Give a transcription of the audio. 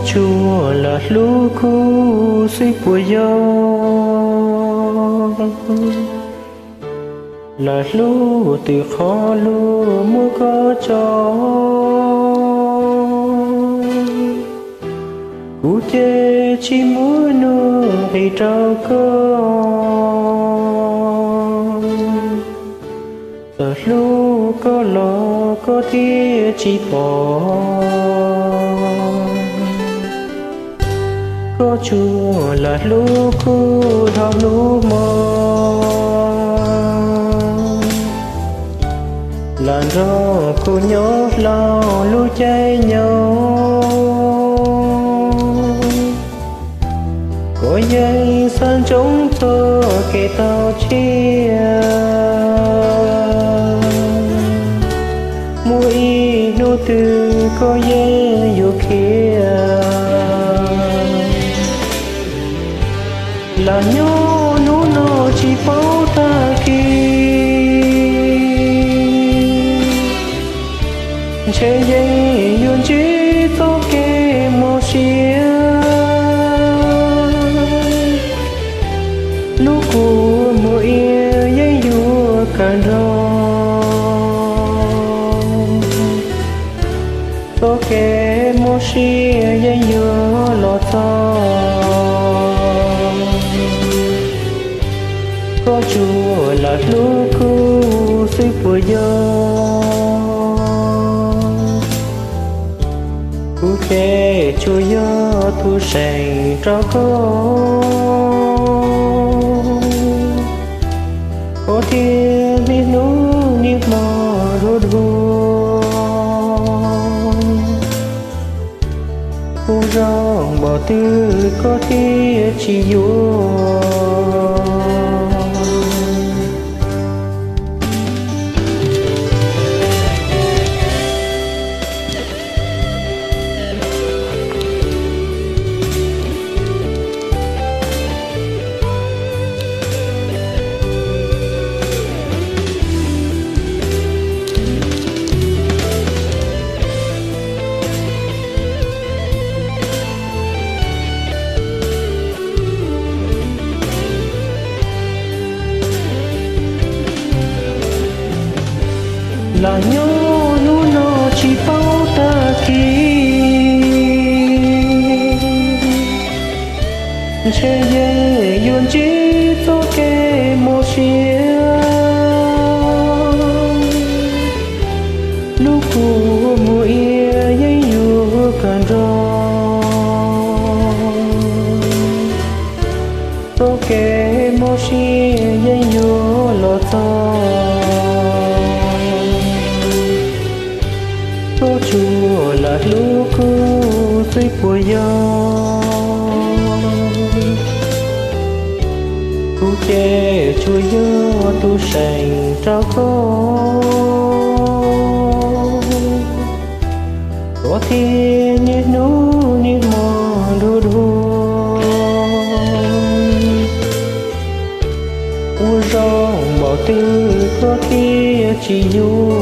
Tsuas lam hlub kuv xwb puas yog? Lam hlub twb qhov luag muab koj tso, kuv ces tsis muaj nuj nqis rau koj. Txawm hlub koj los koj thiaj tsis pom, koj tsuas lam hlub kuv dhau hnub hmo, lam nrog kuv nyob hlo lub caij nyoog. Koj yeej xav ntsoov txoj kev tau tshiab, muaj ib hnub twg koj yeej yuav khiav. Lam nyob hnub no tsis paub tag kis, ntshe yeej yuav ntsib txoj kev mob siab. Lub kua muag iab yeej yuav kawm nrog, txoj kev mob siab yeej yuav los txog. Koj tsuas lam hlub kuv xwb puas yog? Kuv ces tsuas yog tus seem rau koj, koj thiaj niaj hnub niaj hmo dua dua. Ua zoo npaum twg koj thiaj tsis yuav. Lam nyob hnub no tsis paub tag kis, ntshe yeej yuav ntsib txoj kev mob siab. Lub kua muag iab yeej yuav kawm nrog, txoj kev mob siab yeej yuav los txog. Koj tsuas lam hlub kuv xwb puas yog? Kuv ces tsuas yog tus seem rau koj, koj thiaj niaj hnub niaj hmo dua dua. Ua zoo npaum twg koj thiaj tsis yuav.